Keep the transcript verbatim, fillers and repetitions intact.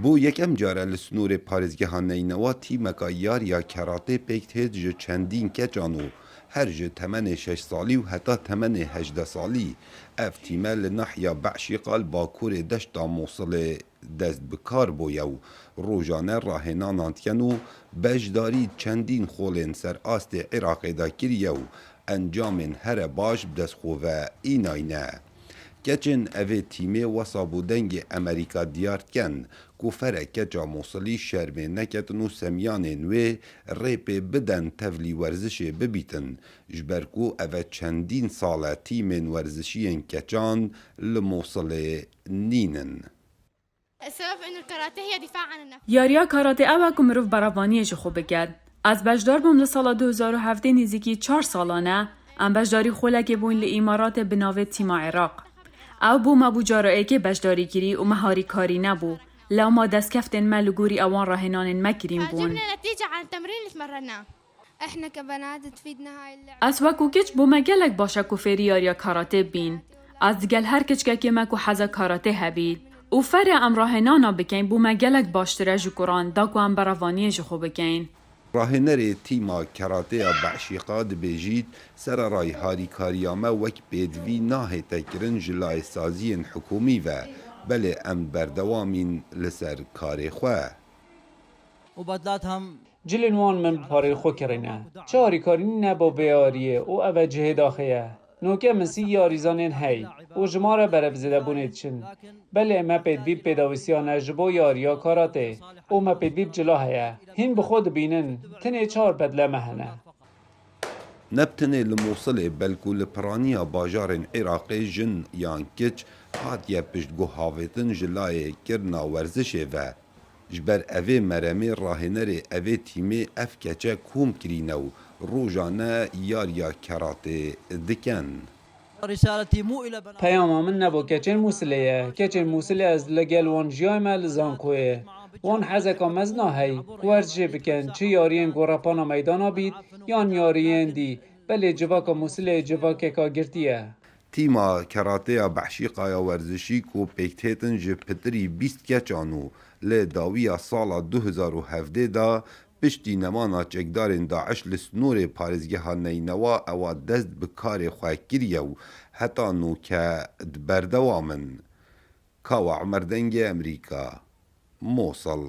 Bo yekem care li snorê parêzgeha Neynewa tîmeka yar ya keratê pêk têt ji çendîn keçan û her ji temenê şeş salî û heta temenê hejdeh salî. Ev tîme li nahiya Beşîqa li bakurê deşta Mosilê dest bi kar bûye û rojane rahênanan dikin û beşdarî çendîn xolên ser astê Iraqê de kiriye û encamên here baş bi dest xwe ve înayne. Keçên evê tîmê wesa bo Dengê Emerîka diyar dikin ku fere keça Mosilî şermê neketin û semyanên wê rê pê biden tevlî werzişê bibîtin, ji ber ku eve çendîn sal e tîmên werzişiyên keçan li Mosilê nînin. السبب انه الكاراتيه هي دفاع عن النفس. Yariya karate ew e ku mirov berevaniyê ji xwe biket. Ez beşdar bûm li sala du hezar û hevdeh, nêzîkî çar salan e. Em beşdarî xolekê bûn li Îmaratê bi navê Tîma Iraq. Ew bo me bû cara êkê beşdarî kirî û me harîkarî nebû. Lewma destkeftên me li gorî ewan rahênanên me kirîn bûn. جبنا نتيجه عن التمرين اللي تمرناه. احنا كبنات تفيدنا هاي اللعبه. Ez wekû keç bo me gelek baş e ku fêrî yariya karate bibîn. Ez digel her keçkekê me ku heza karate hebît û fere em rahênana bikeyn bo me gelek baştir e ji kuran da ku em berevaniyê ji xwe bikeyn. Rahênerê tîma karateya Beşîqa dibêjît, sererayî harîkariya me wek pêdivî nahête kirin ji layê saziyên hikûmî ve, belê em berdewamîn li ser karê xwe. وبدلات هم Cilên wan min bi pareyê xwe kirîne. Çi harîkarî nîne bo bê yariyê û ev e cihê daxê ye. Noke min sî yarîzanên hey û ji ma re berev zêdebûnê diçin. Belê me pêdivî bi pêdawîsiya ne ji bo yariya karate û me pêdivî bi cila heye. Hîn bi xwe dibînin, tenê çar bedle me hene. Ne bi tenê li Mosilê belkû li piraniya bajarên Iraqê jin yan kiç hatiye piştguhavêtin ji layê kirina werzişê ve. Ji ber evê meremê rahênerê evê tîmê ev keçe kom kirîne û rojane yariya keratê dikin. رسالتي مو الى بنات Peyama min ne bo keçên Mûsilê ye. Keçên Mûsilê ez li gel wan jiyayme li zankoyê. Wan hezeka mezin a hey ku werzişê bikin, çi yariyên gorepana meydana bît yan yariyên dî. Belê civaka Mûsilê civakeka girtî ye. Tîma kerateya Behşîqaya werzişî ku pêk têtin ji pitirî bîst keçan û li dawiya sala du hezar û hevdeh de piştî nemana çekdarên DAIŞ li snorê parêzgeha Neynewa ewa dest bi karê xwe kiriye û heta noke di berdewam in. Kawa Umer Dengê Emerîka, Mosil.